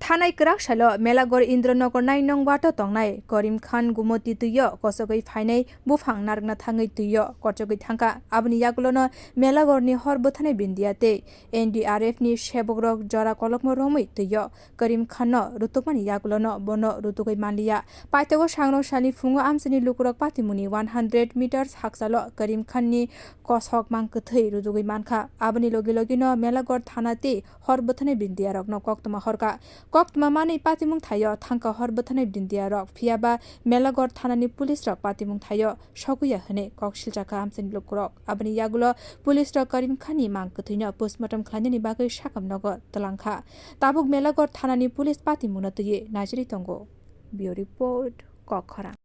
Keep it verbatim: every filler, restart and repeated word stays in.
Thanai kwrak salo Melagor Indranogor nai nong wato tongnai Karim Khan Gumoti twio kosogwi phainai buphang narwkna thangwi twio kochogwi thangkha. Aboni yagulono Melagorni hor bwthanai bindia tei N D R F ni sebokrok jora kolokma romwi twio Karim Khan no rutukmani yagulono bono rutugwi manliya. Paithago sangrok salni phungo amchaini lukurok patimungni one hundred meters hakchalo Karim Khan ni kosok mang kwthwi rutugwi mankha. Aboni logi logino Melagor thana tei hor bwthanai bindia rokno koktwma horkha. Koktwma manwi patimung thaio thangkha hor bwthanai bindia rok, phiyaba Melagor thanani police rok patimung thaio sogwi ya hwnwi kok siljakha amchaini lukurok. Aboni yagulo police rok Karim Khan ni mang kwthwino postmortem khlainani bagwi sakam nogo twlangkha. Tabuk Melagor thanani police patimungno twiwi naisiri tongo. Bureau Report, Kokkhorang.